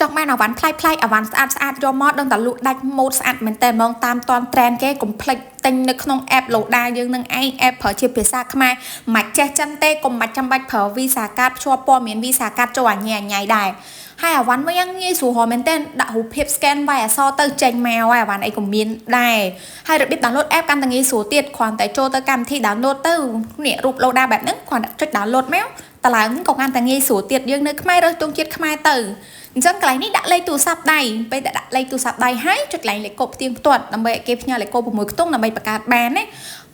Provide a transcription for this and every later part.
ចង់បានអីវ៉ាន់ប្លែកប្លែកអីវ៉ាន់ស្អាតស្អាតយកមកដឹងតែលក់ដាច់ម៉ូដស្អាតមែនតើហ្មងតាមតន trend គេកុំភ្លេចទិញនៅក្នុង app Loda យើងនឹងឯង app ប្រើជាភាសាខ្មែរមិនចេះចិនទេកុំបាច់ចាំបាច់ប្រើ Visa card ភ្ជាប់ព័ត៌មាន Visa card ចូលអញញ៉ៃដែរហើយអាវ៉ាន់វិញងាយស្រួលរមែនទែនដាក់រូបភាព scan វាយអក្សរទៅចេញមកហើយអាវ៉ាន់អីក៏មានដែរហើយរបៀប download app កាន់តែងាយស្រួលទៀតគ្រាន់តែចូលទៅកម្មវិធី download ទៅនេះរូប Loda បែបហ្នឹងគ្រាន់តែចុច download មកតឡើងក៏កាន់តែងាយស្រួលទៀតយើងនៅខ្មែររើសទង់ជាតិខ្មែរទៅអញ្ចឹងកន្លែងនេះដាក់លេខទូរស័ព្ទដៃពេលតែដាក់លេខទូរស័ព្ទដៃហើយចុចកន្លែងលេខកូដផ្ទៀងផ្ទាត់ដើម្បីឲ្យគេផ្ញើលេខកូដ6ខ្ទង់ដើម្បីបង្កើតបានណា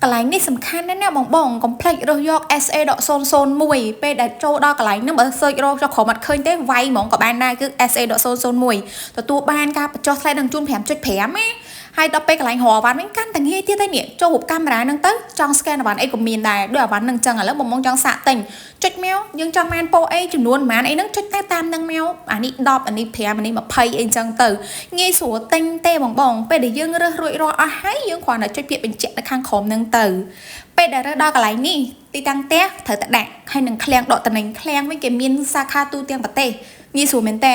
កន្លែងនេះសំខាន់ណាស់ណាបងបងកុំភ្លេចរើសយក SA.001 ពេលដែលចូលដល់កន្លែងហ្នឹងបើ search រកចុះក្រោមអត់ឃើញទេវាយហ្មងក៏បានដែរគឺ SA.001 ទទួលបានការបញ្ចុះថ្លៃនឹងជូន5.5ណាហើយដល់ពេលកន្លែងរកអីវ៉ាន់វិញកាន់តែងាយទៀតហើយនេះចូលរូបកាមេរ៉ាហ្នឹងទៅចង់ scan អីវ៉ាន់អីក៏មានដែរដូចអីវ៉ាន់ហ្នឹងចឹងឥឡូវបងបងចង់សាកទិញចុចមកយើងចង់បានពោអីចំនួនប៉ុន្មានអីហ្នឹងចុចតែតាមហ្នឹងមកអានេះ10អានេះ5អានេះ20អីចឹងទៅងាយស្រួលទិញទេបងបងពេលដែលយើងរើសរួចរាល់អស់ហើយយើងគ្រាន់តែចុចពាក្យបញ្ជាក់នៅខាងក្រោមហ្នឹងទៅពេលដែលរើសដល់កន្លែងនេះទីតាំងផ្ទះត្រូវតែដាក់ហើយនឹងឃ្លាំងដកតំណែងឃ្លាំងវិញគេមានសាខាទូទាំងប្រទេសងាយស្រួលមែនតើ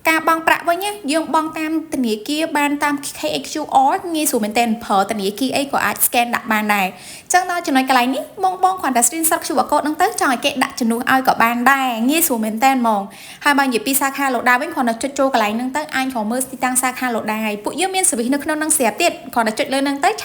ការបង់ប្រាក់វិញយើងបង់តាមធនាគារបានតាម KHQR ងាយស្រួលមែនទែនប្រើធនាគារអីក៏អាច scan ដាក់បានដែរអញ្ចឹងដល់ចំណុចកន្លែងនេះបងបងគ្រាន់តែ screenshot QR code ហ្នឹងទៅចង់ឲ្យគេដាក់ជំនួសឲ្យក៏បានដែរងាយស្រួលមែនទែនហ្មងហើយបើនិយាយពីសាខា Loda វិញគ្រាន់តែចុចចូលកន្លែងហ្នឹងទៅអាចរកមើលទីតាំងសាខា Loda ហើយពួកយើងមាន service នៅក្នុងហ្នឹងស្រាប់ទៀតគ្រាន់តែចុចលើហ្នឹងទៅឆាប់